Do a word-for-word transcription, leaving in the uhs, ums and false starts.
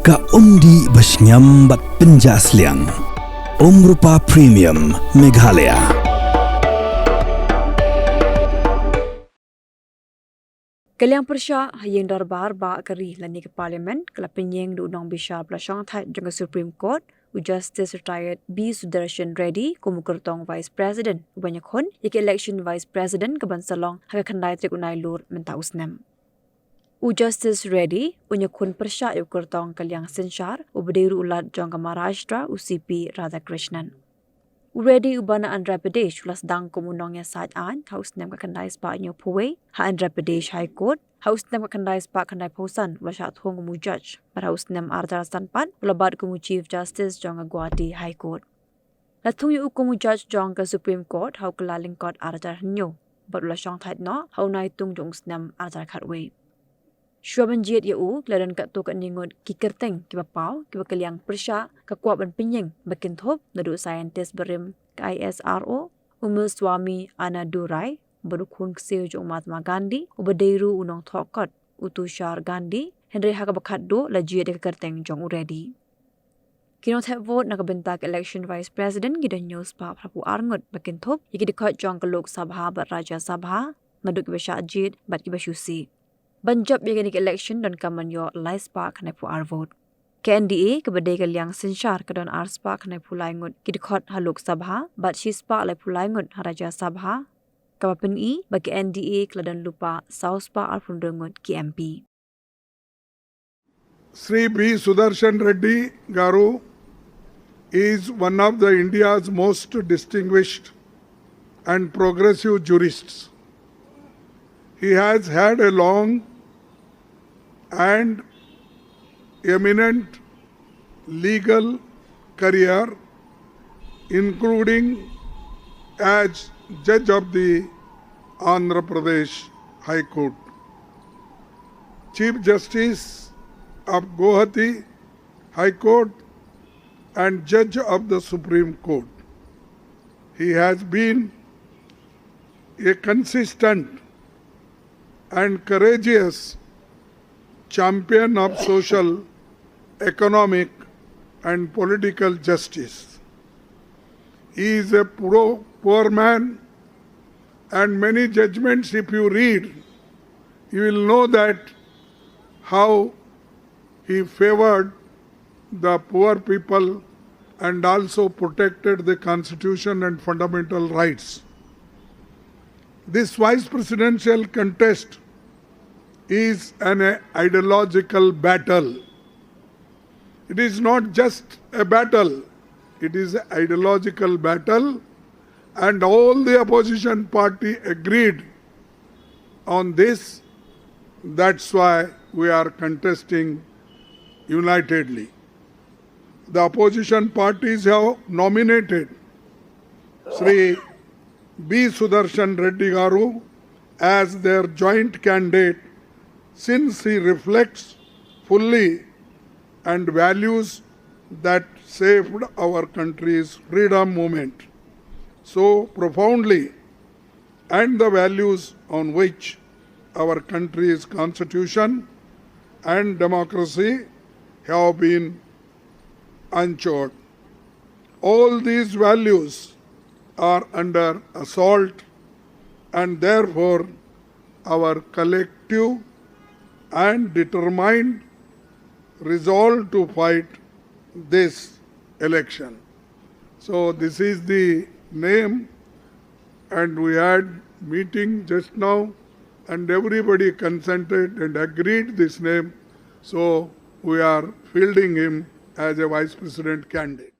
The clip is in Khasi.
Ka umdih ba shngiam bad pynjah sliang. Umrupa Premium Meghalaya. Ka liang pyrshah ha ïing dorbar ba ka ri lane ka Parliament ka la pynïeng da u nongbishar ba la shongthait jong ka Supreme Court, u Justice Retired B Sudarshan Reddy kum u kyrtong Vice President uba ïakhun ïa ka election Vice President kaban sa long ha ka khyndai tarik u Nailur mynta u snem. U Justice Reddy un ïakhun pyrshah ïa u kyrtong ka liang synshar uba dei ruh u Lat jong ka Maharashtra, u C P Radhakrishnan. U Reddy uba na Andhra Pradesh u la sdang kum u nongïasaid aiñ ha u snem ka khyndai spah hynñiewphew wei ha Andhra Pradesh High Court. Ha u snem ka khyndai spah khyndaiphew san u la shah thung kum u judge bad ha u snem ar hajar san pat u la bat kum u Chief Justice jong ka Guwahati High Court. La thung ïa u kum u judge jong ka Supreme Court ha u Kyllalyngkot ar hajar hynñiew bad u la shongthait noh ha u Naitung jong u snem ar hajar khatwei. Shuwa ban jied ïa u ki la don katto katne ngut ki kyrteng kiba paw kiba ka liang pyrshah ka kwah ban pynïeng ba kynthup naduh u scientist barim ka I S R O, u Muthuswami Annadurai, bad u khun ksiew jong u Mahatma Gandhi uba dei ruh u nongthoh kot, u Tushar Gandhi, hynrei ha kaba khatduh la jied ïa ka kyrteng jong u Reddy. Ki nongthep vote na ka bynta ka election Vice President ki don hynñiew spah phra phew ar ngut ba kynthup ïa ki dkhot jong ka Lok Sabha bad Rajya Sabha, naduh kiba shah jied bad kiba shu sih. Ban jop ïa kane ka election donkam ban ïoh lai spah khyndaiphew ar vote. Ka N D A kaba dei ka liang synshar ka don ar spah khyndaiphew lai ngut ki dkhot ha Lok Sabha bad shi spah laiphew lai ngut ha Rajya Sabha, kaba pyni ba ka N D A ka la don lypa saw spah arphew hynriew ngut ki M P. Shri B Sudarshan Reddy Garu is one of the India's most distinguished and progressive jurists. He has had a long and eminent legal career, including as judge of the Andhra Pradesh High Court, Chief Justice of Guwahati High Court, and Judge of the Supreme Court. He has been a consistent and courageous champion of social, economic, and political justice. He is a pro-, poor man, and many judgments, if you read, you will know that how he favored the poor people and also protected the constitution and fundamental rights. This vice presidential contest is an ideological battle. It is not just a battle, it is an ideological battle, and all the opposition party agreed on this. That's why we are contesting unitedly. The opposition parties have nominated Shri B Sudarshan Reddy Garu as their joint candidate, since he reflects fully and values that shaped our country's freedom movement so profoundly and the values on which our country's constitution and democracy have been anchored. All these values are under assault, and therefore our collective and determined resolve to fight this election. So this is the name, and we had meeting just now, and everybody consented and agreed this name. So we are fielding him as a vice president candidate.